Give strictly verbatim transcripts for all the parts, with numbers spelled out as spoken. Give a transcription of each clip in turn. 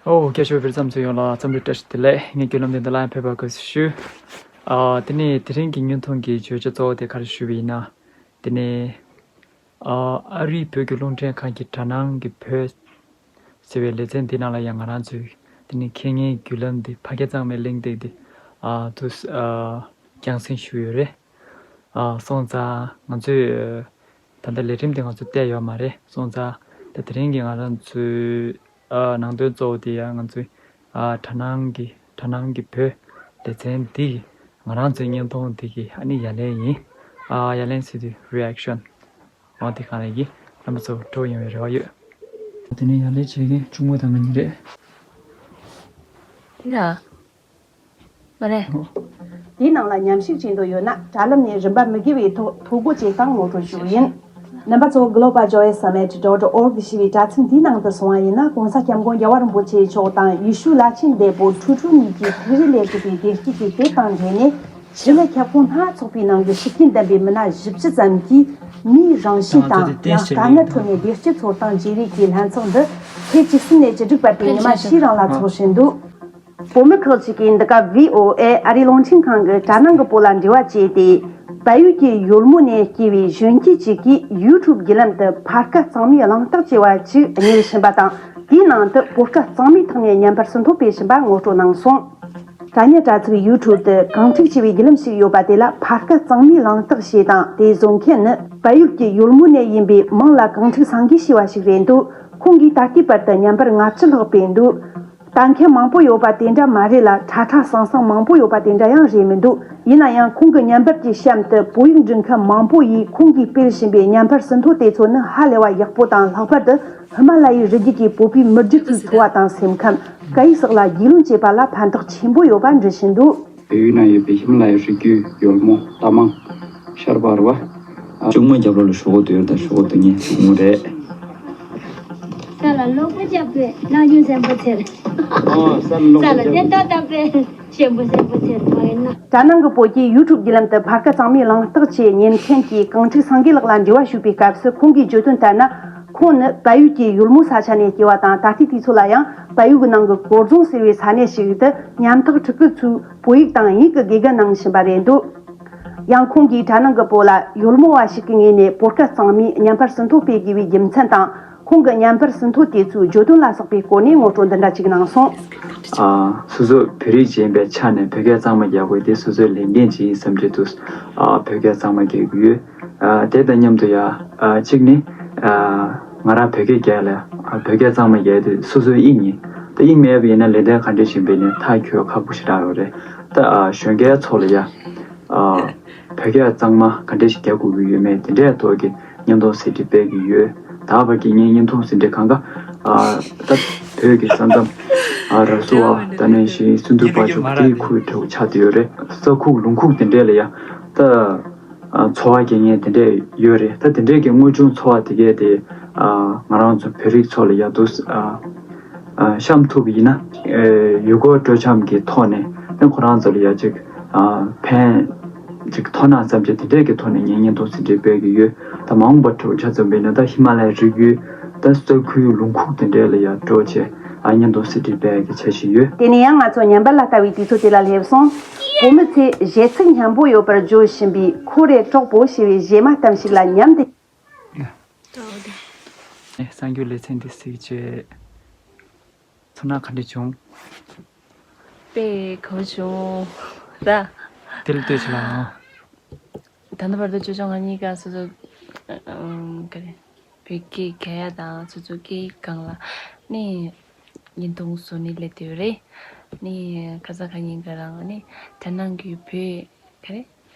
ཨོ། སྐྱབས་མགོན་བོད་རིགས་ཚོ་ཡོངས་ལ་འཚམས་འདྲི་བཀྲ་ཤིས་བདེ་ལེགས། ངས་བརྒྱུད་ལམ་འདི་འདི་ལ་ཕེབས་པར་གུས་ཞུ། ཨ། དེ་ནས་དེ་རིང་གི་བརྙན་ཐུང་གི་བརྗོད་བྱ་གཙོ་བོ་དེ་ག་རེ་ཞུས་པ་ཡིན་ན། དེ་ནས། ཨ། ཨ་རིའི་བོད་ཀྱི་རླུང་འཕྲིན་ཁང་གི་དྲ་ནང་གི་བོད་ཟེར་བའི་ལེ་ཚན་འདི་ནང་ལ་ཡང་ང་རང་ཚོའི་དེ་ནས་ཁེ་ངའི་བརྒྱུད་ལམ་འདི་ཕ་སྐད་གཙང་མའི་གླེང་སྟེགས་འདི། ཨ། དུ། ཨ། རྒྱང་སྲིང་ཞུས་ཡོད་རེད། ཨ། སོང་ཙང་ང་ཚོས་ད་ལྟ་ལས་རིམ་དེ་ང་ཚོས་བལྟས་ཡོད་མ་རེད། སོང་ཙང་ད་དེ་རིང་གི་ང་རང་ཚོའི། ཨ། ནང་དོན་གཙོ་བོ་དེ་ཡང་ང་ཚོའི། ཨ། དྲ་ནང་གི་དྲ་ནང་གི་བོད་ལེ་ཚན་འདི་གི་ང་རང་ཚོའི་བརྙན་ཐུང་འདི་གི་ཨ་ནི་ཡ་ལན་ཡིན། ཨ། ཡ་ལན་ཟེར་དུས་རི་ཨེག་ཤན་འོ་དེ་གང་ལ་ཡིན། རྣམ་པ་ཚོ་སྤྲོ་ཡོང་བའི་རེ་བ་ཡོད། དེ་ནས་ཡ་ལན་བྱེད་མཁན་གཅུང་མོ་དང་ང་གཉིས་རེད། འདི་ལ། མ་རེད། དེའི་ནང་ལ་མཉམ་ཞུགས་བྱེད་འདོད་ཡོད་ན། དྲ་ལམ་ནས་རིན་པ་མི་དགོས་པའི་ཐོག་ཐོ་འགོད་བྱེད་སྟངས་ངོ་སྤྲོད་ཞུ་གི་ཡིན། རྣམ་པ་ཚོ་global joy summit dot org ཞེས་པའི་དྲ་ཚིགས་འདིའི་ནང་དུ་སོང་བ་ཡིན་ན། ྋགོང་ས་ྋསྐྱབས་མགོན་རྒྱལ་བ་རིན་པོ་ཆེ་མཆོག་དང་ཡེ་ཤུ་བླ་ཆེན་འདས་པོ་ཁྲུ་ཁྲུ་གཉིས་ཀྱིས་ཐུགས་རེ་ལེགས་གྲུབ་པའི་བདེ་སྐྱིད་ཀྱི་དེབ་དང་འབྲེལ་ནས། ཞི་ལྷོད་ཁྱབ་ཁོངས་སྣ་ཚོགས་པའི་ནང་གི་ཤུགས་རྐྱེན་ལྡན་པའི་མི་སྣ་བཞི་བཅུ་ཙམ་གྱིས་མིའི་རང་བཞིན་དང་ཡང་དཀའ་ངལ་ཁྲོད་ནས་བདེ་སྐྱིད་འཚོལ་སྟངས་བརྗེ་རེས་ཀྱི་ལྷན་ཚོགས་འདི་ཚེས་བཅུ་གསུམ་ནས་བཅུ་དྲུག་བར་དུ་ཉི་མ་བཞིའི་རིང་ལ་འཚོགས་བཞིན་འདུག་བོད་མི་ཁག་ཅིག་གིས་འདི་ག་བྷི་ཨོ་ཨེ་ཨ་རིའི་རླུང་འཕྲིན་ཁང་གི་དྲ་ནང་གི་བོད་ལ་འབྲེལ་བ་བྱས་ཏེ། བལ་ཡུལ་གྱི་ཡུལ་མོ་ནས་སྐྱེས་པའི་གཞོན་སྐྱེས་ཅིག་གིས་ཡུ་ཊུབ་བརྒྱུད་ལམ་དུ་ཕར་སྐད་གཙང་མའི་གླེང་སྟེགས་ཅེས་པ་ཅིག་གཉེར་བཞིན་པ་དང་། དེའི་ནང་དུ་བོད་སྐད་གཙང་མའི་ཐོག་ནས་བརྙན་པར་ཟིན་ཐོ་སྤེལ་བཞིན་པ་ངོ་སྤྲོད་གནང་སོང་། དྲ་བརྙན་དྲ་ཚིགས་ཡུ་ཊུབ་དུ་གང་ཐུག་ཅེས་པའི་བརྒྱུད་ལམ་ཞིག་ཡོད་པ་དེ་ལ་ཕར་སྐད་གཙང་མའི་གླེང་སྟེགས་ཞེས་དང་། དེ་བཟོ་མཁན་ནི་བལ་ཡུལ་གྱི་ཡུལ་མོ་ནས་ཡིན་པའི་མིང་ལ་གང་ཐུག་སངས་རྒྱས་ཞེས་པ་ཞིག་རེད་འདུག་ཁོང་གིས་ད་ལྟའི་བར་དུ་བརྙན་པར་ལྔ་བཅུ་ལྷག་སྤེལ་འདུག་ལྟ་མཁན་མང་པོ་ཡོད་པ་དེ་འདྲ་མ་རེད་ལ། ཁྲ་ཁྲ་ཟང་ཟང་མང་པོ་ཡོད་པ་དེ་འདྲ་ཡང་རེད་མི་འདུག་ཡིན་ན་ཡང་ཁོང་གི་བརྙན་པར་གྱི་གཤམ་དུ་བོད་ཡིག་འབྲི་མཁན་མང་པོ་ཡིས་ཁོང་གིས་སྤེལ་བཞིན་པའི་བརྙན་པར་ཟིན་ཐོ་དེ་ཚོ་ནི་ཧ་ལས་པ་ཡག་པོ་དང་། ལྷག་པར་དུ་ཧི་མ་ལ་ཡའི་རི་རྒྱུད་ཀྱི་བོད་པའི་མི་རྒྱུད་ཀྱི་འཚོ་བ་དང་སེམས་ཁམས། སྐད་ཡིག་སོགས་ལ་རྒྱུས་ལོན་བྱེད་པ་ལ་ཕན་ཐོགས་ཆེན་པོ་ཡོད་པ་འདྲི་བཞིན་འདུག་བལ་ཡུལ་ན་ཡོད་པའི་ཧི་མ་ལ་ཡའི་རི་རྒྱུད་ཡོལ་མོ་རྟ་མང་ཤར་བར་བ། གཅུང་མོ་རྒྱབ་ལོགས་ལ་ཞོག་འདུག་ཡོད་དང་ཞོག་འདུག་ངས་གཅུང་མོ་རེད། ས་ལ་གློག་པ་བརྒྱབ་པས་གནག་ཅུང་སེམས་པོ་ཚེར། ཨོ་ས་ལ་གློག་པ་ས་ལ་བརྒྱབ་པས། ས་ལ་བརྒྱབ་པས་ཞེན་པོ་སེམས་པོ་ཚེར་མ་ཡིན་ན། དྲ་ནང་གི་བོད་ཀྱི་ཡུ་ཊུབ་བརྒྱུད་ལམ་དུ་ཕར་སྐད་གཙང་མའི་གླེང་སྟེགས་ཅེས་གཉེར་མཁན་གྱི་གངས་ཁྲིག་སངས་རྒྱས་ལགས་ལ་འབྲེལ་བ་ཞུས་པའི་སྐབས་སུ། ཁོང་གིས་བརྗོད་དོན་ལྟར་ན། ཁོང་ནི་བལ་ཡུལ་གྱི་ཡུལ་མོ་ས་ཆ་ནས་སྐྱེས་པ་དང་། ད་ལྟའི་དུས་ཚོད་ལ་ཡང་བལ་ཡུལ་གྱི་ནང་གི་གོར་རྫོང་ཟེར་བའི་ས་གནས་ཤིག་ཏུ་ཉམ་ཐག་ཕྲུ་གུ་ཚོའི་བོད་ཡིག་དང་དབྱིན་ཡིག་གི་དགེ་རྒན་གནང་བཞིན་པ་རེད་འདུག་ཡང་ཁོང་གིས་དྲ་ནང་གི་བོད་ལ་ཡུལ་མོ་བ་ཞིག་གི་ངོས་ནས་བོད་སྐད་གཙང་མའི་བརྙན་པར་ཟིན་ཐོ་སྤེལ་དགོས་པའི་རྒྱུ་མཚན་དང་། ཁོང་གི་བརྙན་པར་ཟིན་ཐོ་དེ་ཚོའི་བརྗོད་དོན་ལ་སོགས་པའི་སྐོར་ནས་ངོ་སྤྲོད་འདི་འདྲ་ཅིག་གནང་སོང་། ཨ། སོ་སོ་བོད་རིགས་ཡིན་པའི་ཆ་ནས་བོད་སྐད་གཙང་མ་རྒྱག་དགོས་དེ་སོ་སོའི་ལས་འགན་ཅིག་ཡིན་བསམ་གྱི་འདུག་ཨ། བོད་སྐད་གཙང་མ་རྒྱག་གི་ཡོད། ཨ། དེ་དང་མཉམ་དུ་ཡ། ཨ། གཅིག་ནི། ཨ། ང་རང་བོད་སྐད་རྒྱག་ལ། ཨ། བོད་སྐད་གཙང་མ་རྒྱག་དེ་སོ་སོའི་དབྱིངས་ཡིན། ད་དབྱིངས་མེད་པ་ཡིན་ན་ལས་དོན་ག་འདྲ་ཞིག་འབད་ནས་ཐག་གཅོད་ཁག་པོ་ཞེ་དྲག་ཡོད་རེད། ད། ཨ། གཞོན་སྐྱེས་ཚོ་ལ་ཡ། ཨ། བོད་སྐད་གཙང་མ་ག་འདྲ་ཞིག་རྒྱག་དགོས་ཀྱི་ཡོད་མེད་དེ་འདྲའི་ཐོག་གི་བརྙན་ཐུང་ཟིན་བྲིས་སྤེལ་གྱི་ཡོད། ད་བར་གྱི་ངའི་བརྙན་ཐུང་ཟིན་བྲིས་གང་ག་ཨ། ད་བོད་ཀྱི་ས་མཚམས། ཨ། ར་སུ་བ་ད་ནས་བཞིན་སུན་དུ་པ་ཆུ་དེའི་ཁུལ་འདྲ་བོ་ཆགས་བསྡད་ཡོད་རེད། ས་ཁུག་ལུང་ཁུག་དེ་འདྲས་ལ་ཡ། ད། ཨ། འཚོ་བ་སྐྱེལ་མཁན་དེ་འདྲས་ཡོད་རེད། ད་དེ་འདྲས་ཀྱི་དངོས་བྱུང་འཚོ་བ་དེ་གས་དེ། ཨ། ང་རང་ཚོ་བོད་རིགས་ཚོ་ལ་ཡ་དུ། ཨ། ཨ། གཤམ་ཐུབ་ཡིན་ན། ཨེ། ཡུལ་སྐོར་སྤྲོ་འཆམ་གྱི་ཐོག་ནས་ནི་ཁོ་རང་ཚོ་ལ་ཡ་ཅིག་ཨ། ཕན་ཅིག་ཐོགས་ན་བསམ་བྱས་དེ་འདྲས་ཀྱི་ཐོག་ནས་ངས་བརྙན་ཐུང་ཟིན་བྲིས་སྤེལ་གྱི་ཡོད། ད་མ་འོངས་པར་འགྲོ་ཆ་ཚང་པས་ན་ད་ཧི་མ་ལ་ཡའི་རི་རྒྱུད་ད་ས་ཁུལ་ལུང་ཁུག་དེ་འདྲས་ལ་ཡ་འགྲོ་བྱས། ཨ། བརྙན་ཐུང་ཟིན་བྲིས་སྤེལ་གྱི་འཆར་གཞི་ཡོད། དེ་ནས་ཡང་ང་ཚོ་ཉམས་པ་ལ་ལྟ་བའི་དུས་ཚོད་དེ་ལ་སླེབས་སོང་། བོད་མི་ཚོས་གཞས་ཚིག་སྙན་པོ་ཡོད་པར་བརྗོད་བཞིན་པའི་ཁོ་རེ་གྲོགས་པོ་ཞེས་པའི་གཞས་མ་གཏམ་ཞིག་ལ་ཉམས་ཏེ། ཨེ། གསར་འགྱུར་ལེ་ཚན་འདི་གཟིགས་བྱས། ཚོར་སྣང་ག་འདྲ་བྱུང་། དཔེ་གོ་བྱུང་། ད། དེ་ལ་ལྟོས་བྱས་ལ་ཨང་། ད་ལྟ་བར་དུ་ཅོ་ཅོ་ང་གཉིས་ཀ་སོ་སོ། ཨམ། ག་རེ། བོད་སྐད་རྒྱག་ཡ་དང་སོ་སོ་སྐད་ཡིག་སྒང་ལ་ནི་བརྙན་ཐུང་བཟོ་ནི་སླེབས་བསྡད་ཡོད་རེད། ནི་ཁ་སང་ཁ་ཉིན་ག་རང་ནི་དེ་ནང་གི་བོད་ག་རེ།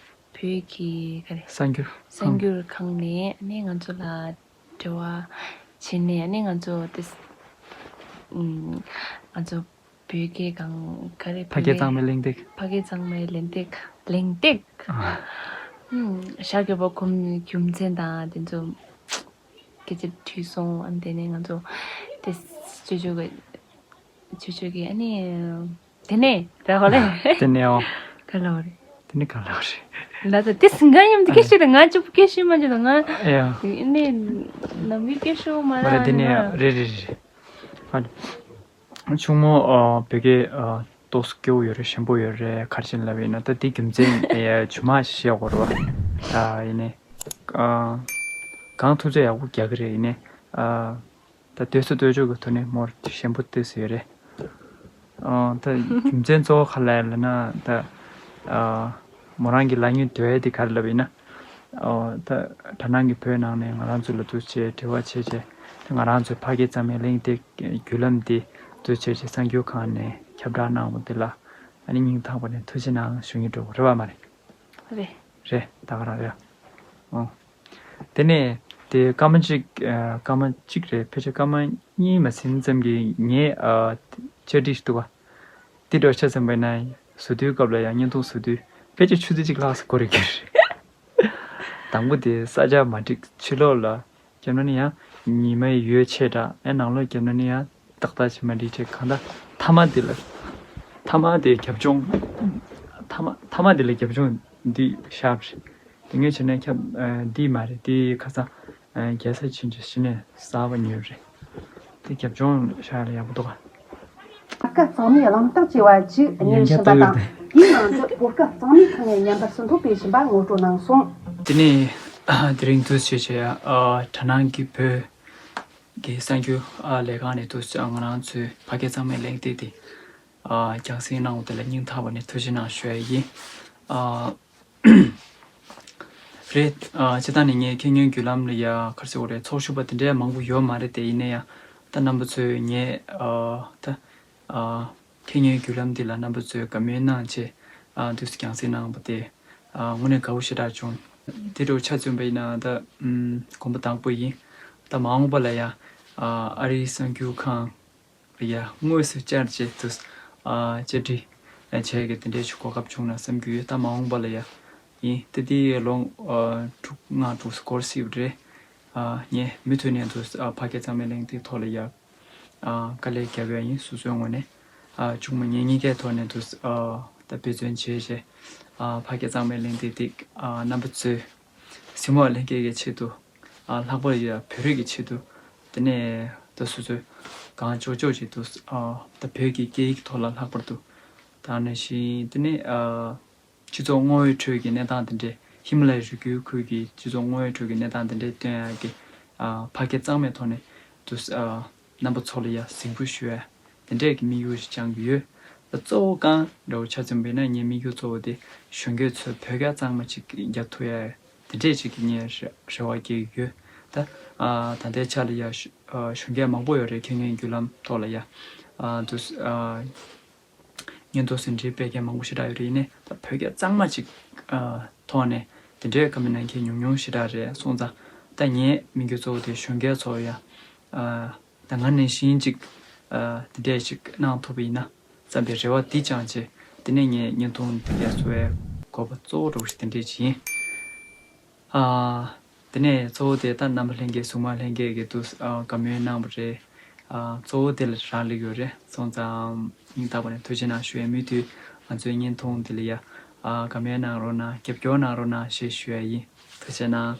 བོད་ཀྱི་ག་རེ། གསར་འགྱུར། གསར་འགྱུར་ཁང་ནས་ནི་ང་ཚོ་ལ་འབྲེལ་བ་བྱས་ནས་ནི་ང་ཚོ་དེ། ཨམ། ང་ཚོ་བོད་སྐད་སྒང་ག་རེ། ཕ་སྐད་གཙང་མའི་གླེང་སྟེགས། ཕ་སྐད་གཙང་མའི་གླེང་སྟེགས། གླེང་སྟེགས། ཨ། ཨུམ། ཤར་གྱི་བ་ཁོམ་རྒྱུ་མཚན་དང་དེ་ཚོ་སྐད་ཆ་དྲིས་སོང་། ཨ་ནི་དེ་ནས་ང་ཚོ་དེ་ཅོ་ཅོ་གི་ཅོ་ཅོ་གི་ཨ་ནི་དེ་ནས་ར་བ་ལེ། དེ་ནས་ཨོ། ག་ལ་བ་རེད། དེ་ནས་ག་ལ་བ་རེད། ལ་ད་དེ་སིང་ག་ཡམ་དེ་སྐད་ཤེས་དང་ང་ཅུ་སྐད་ཤེས་མ་ཅུ་དང་ང་། ཨེ་ཡ། ཨ་ནི་ནམ་གི་སྐད་ཤེས་མ་ར་རེད། དེ་ནས་ཨ་ནི་རེད་རེད་རེད་རེད། ཨ་ནི། ཆུང་མོ་ཨ་བོད་སྐད་ཨ་ཏོག་ཙམ་སྐྱོ་བོ་ཡོད་རེད། ཞན་པོ་ཡོད་རེད། ག་རེ་བྱས་ནས་ལབ་ཡིན་ན། ད་འདི་རྒྱུ་མཚན་ཨེ་རྒྱུ་མ་ཞིག་བཤད་དགོས་རེད་བ། ད་ཡིན་ནའི་ཨ་གང་ཐུབ་ཚོད་ཡག་པོ་རྒྱག་གི་རེད། ཡིན་ནའི་ཨ་ད་སྡོད་ས་སྡོད་ཕྱོགས་ཀྱི་ཐོག་ནས་མོར་ཞན་པོ་ཏོག་ཙམ་ཡོད་རེད། ཨ་ད་རྒྱུ་མཚན་གཙོ་བོ་ག་རེ་ལབ་ན། ད་ཨ་མོ་རང་གི་ལབ་སྙིང་འདོད་ཡ་དེ་ག་རེ་ལབ་ཡིན་ན། ཨོ་ད་དྲ་སྣང་གི་བོད་ནང་ནས་ང་རང་ཚོ་ལ་འདུག་སེ་འབྲེལ་བ་བྱས་བྱས། ད་ང་རང་ཚོའི་ཕ་སྐད་གཙང་མའི་གླེང་སྟེགས་བརྒྱུད་ལམ་འདི་འདུག་སེ་བྱས་བྱས་གསར་འགྱུར་ཁང་ནས་ཁྱབ་བསྒྲགས་གནང་བ་འདི་ལ་ཨ་ནི་སྙིང་ཐག་པ་ནས་ཐུགས་རྗེ་གནང་ཞུ་སྙིང་འདོད་པ་རེད་བ། མ་རེད། རེད། རེད། ད་ག་རང་རེད། ཨོ། དེ་ནས་དེ་སྐར་མ་གཅིག་ཨ་སྐར་མ་གཅིག་རེད། ཕལ་ཆེར་སྐར་མ་གཉིས་མ་ཟིན་ཙམ་གྱི་ངས་ཨ་བཅར་འདྲི་ཞིག་འདུག་ག་དེ་འདྲ་ཆ་ཚང་པ་ཡིན་ན་བཟོ་དུས་སྐབས་ལ་ཡང་བརྙན་ཐུང་བཟོ་དུས་ཕལ་ཆེར་ཆུ་ཚོད་གཅིག་ལྷག་ཙམ་འགོར་གྱི་རེད། དང་པོ་དེ་ས་ཆ་མ་འགྲིག་ཕྱི་ལོགས་ལ་བརྒྱབ་ན་ནི་ཡང་ཉི་མའི་འོད་ཆེ་དྲགས། ཨེ་ནང་ལོགས་བརྒྱབ་ན་ནི་ཡང་ཏག་ཏག་ཅིག་མ་འགྲིག་བྱས། གང་ལྟར་མཐའ་མ་དེ་ལ་མཐའ་མ་དེ་རྒྱབ་ལྗོངས་མཐའ་མ་མཐའ་མ་དེ་ལ་རྒྱབ་ལྗོངས་འདི་ཤར་བ་རེད། དེ་སྔོན་བྱས་ན་ཁྱབ་ཨ་འདི་མ་རེད། དེ་ཁ་སང་ཨ་རྒྱལ་ས་ཕྱིན་རྗེས་གཞི་ནས་གསར་པ་ཉོས་རེད། དེ་རྒྱབ་ལྗོངས་ཤར་ཡག་པོ་འདུག་ག་གོ་སྐབས་གཙང་མའི་གླེང་སྟེགས་ཅེས་པ་ཅིག་གཉེར་བཞིན་པ་དང་། དེའི་ནང་དུ་གོ་སྐབས་གཙང་མའི་ཐོག་ནས་ཉམས་པ་སུ་འཐོབ་པའི་བྱིན་པ་ངོ་སྤྲོད་གནང་སོང་། དེ་ནས་ཨ་དེ་རིང་འདུག་སེ་བྱས་བྱས་ཨ་དྲ་སྣང་གི་བོད་ཀྱི་གསར་འགྱུར་ཨ་ལས་ཁང་ནས་འདུག་སེ་ང་རང་ཚོའི་ཕ་སྐད་གཙང་མའི་གླེང་སྟེགས་དེ་ཨ་རྒྱང་སྲིང་གནང་བ་དེ་ལ་སྙིང་ཐག་པ་ནས་ཐུགས་རྗེ་གནང་ཞུ་ཡ་ཡིན། ཨ་རེད། ཨ་སྤྱིར་བཏང་ནས་ངས་ཁེ་ཉོན་བརྒྱུད་ལམ་ལ་ཡ་ག་རེ་ཟེར་དགོས་རེད། ཚོགས་ཞུགས་པ་དེ་འདྲའི་མང་པོ་ཡོད་མ་རེད་དེ། ཡིན་ན་ཡང་ད་རྣམ་པ་ཚོས་ངས་ཨ་ད་ཨ་ཁེ་ཉོན་བརྒྱུད་ལམ་འདི་ལ་རྣམ་པ་ཚོས་དགའ་མོས་གནང་བྱས་ཨ་འདུག་སེ་རྒྱང་སྲིང་གནང་བ་དེ་ཨ་དངོས་གནས་དགའ་པོ་ཞེ་དྲག་བྱུང་། དེ་འདྲ་ཆ་མཚོན་པ་ཡིན་ན་ད་ཨམ་དགོངས་པ་དྭངས་པོ་ཡིན། ད་མ་འོངས་པ་ལ་ཡང་ཨ་ཨ་རིའི་གསར་འགྱུར་ཁང་ལ་ཡ་དངོས་སུ་བཅར་བྱས་དུས་ཨ་བཅར་འདྲི་བྱས་ཀྱི་དེ་འདྲའི་ཞིག་གོ་སྐབས་བྱུང་ན་བསམ་གྱི་ཡོད། ད་མ་འོངས་པ་ལ་ཡ་ཡིན། ད་དེ་ལོ་ཨ་དྲུག་ལྔ་དྲུག་འགོར་སྲིད་པ་རེད། ཨ་ངས་མུ་མཐུད་ནས་དུས་ཨ་ཕ་སྐད་གཙང་མའི་གླེང་སྟེགས་ཐོག་ལ་ཡ་ཨ་དཀའ་ལས་བརྒྱབ་ཡ་ཡིན། སོ་སོའི་ངོས་ནས་ཨ་ཆུང་མ་ངེད་གཉིས་ཀའི་ཐོག་ནས་དུས་ཨ་ད་འབད་བརྩོན་བྱས་བྱས་ཨ་ཕ་སྐད་གཙང་མའི་གླེང་སྟེགས་དེ་ཨ་རྣམ་པ་ཚོའི་གཟིགས་མོ་བ་ལྷན་རྒྱས་ཀྱི་ཆེད་དུ་ཨ་ལྷག་པར་ཡ་བོད་རིགས་ཀྱི་ཆེད་དུ། དེ་ནས་ད་སོ་སོའི་གང་ལྕོགས་ལྕོགས་ཅིག་ཏུ་ཨ་ད་བོད་ཀྱི་སྐད་ཡིག་ཐོག་ལ་ལྷག་པར་དུ་ད་ནང་བཞིན་དེ་ནས་ཨ་སྤྱི་ཚོགས་དངོས་ཡོད་ཁྲོད་ཀྱི་གནས་སྟངས་དེ་འདྲས། ཧི་མ་ལ་ཡའི་རི་རྒྱུད་ཁུལ་གྱི་སྤྱི་ཚོགས་དངོས་ཡོད་ཁྲོད་ཀྱི་གནས་སྟངས་དེ་འདྲས་སྟོན་ཡག་གི་ཨ་ཕ་སྐད་གཙང་མའི་ཐོག་ནས་དུ་ཨ་རྣམ་པ་ཚོ་ལ་ཡ་གཟིགས་འབུལ་ཞུ་ཡ་དེ་འདྲས་ཀྱི་དམིགས་ཡུལ་ཞིག་བཅངས་ཀྱི་ཡོད། ད་གཙོ་བོ་གང་འདྲ་བོ་ཆ་མཚོན་པ་ཡིན་ན་ངའི་དམིགས་ཡུལ་གཙོ་བོ་དེ་གཞོན་སྐྱེས་ཚོས་བོད་སྐད་གཙང་མ་ཅིག་རྒྱག་ཐུབ་ཡ་དེ་འདྲས་ཅིག་གི་ངས་རེ་རེ་བ་སྐྱེ་གི་ཡོད། ད་ཨ་ད་ལྟའི་ཆ་ལ་ཡ་གཞོན་སྐྱེས་མང་པོ་ཡོད་རེད། ཁེ་ཉོན་བརྒྱུད་ལམ་ཐོག་ལ་ཡ་ཨ་དུ་ཨ་བརྙན་ཐུང་ཟིན་བྲིས་སྤེལ་མཁན་མང་པོ་ཞེ་དྲག་ཡོད་རེད། ཡིན་ནའི་ད་བོད་སྐད་གཙང་མ་ཅིག་ཨ་ཐོག་ནས་དེ་འདྲའི་བཀའ་མོལ་གནང་མཁན་ཉུང་ཉུང་ཞེ་དྲག་རེད། སོང་ཙང་ད་ངའི་དམིགས་ཡུལ་གཙོ་བོ་དེ་གཞོན་སྐྱེས་ཚོ་ཡ་ཨ་ད་ང་ནང་བཞིན་ཅིག་ཨ་དེ་འདྲས་ཅིག་གནང་ཐུབ་པ་ཡིན་ན་བསམ་པའི་རེ་བ་འདི་བཅངས་བྱས། དེ་ནས་ངས་བརྙན་ཐུང་འདི་གས་བཟོ་བའི་དགོས་པ་གཙོ་བོ་འདྲ་བོ་ཞིག་དེ་འདྲས་ཅིག་ཡིན། ཨ་དེ་ནས་གཙོ་བོ་དེ་ད་རྣམ་པ་ལྷན་རྒྱས་གཟིགས་མོ་བ་ལྷན་རྒྱས་ཀྱིས་དུ་ཨ་བཀའ་མོལ་གནང་བ་རེད། ཨ་གཙོ་བོ་དེ་ལ་རག་ལས་ཡོད་རེད། སོང་ཙང་སྙིང་ཐག་པ་ནས་ཐུགས་རྗེ་གནང་ཞུ་ཡ། མུ་མཐུད་ང་ཚོའི་བརྙན་ཐུང་འདི་ལ་ཡ་ཨ་བཀའ་མོལ་གནང་རོགས་གནང་། རྒྱབ་སྐྱོར་གནང་རོགས་གནང་ཞེས་ཞུ་ཡ་ཡིན། ཐུགས་རྗེ་གནང་།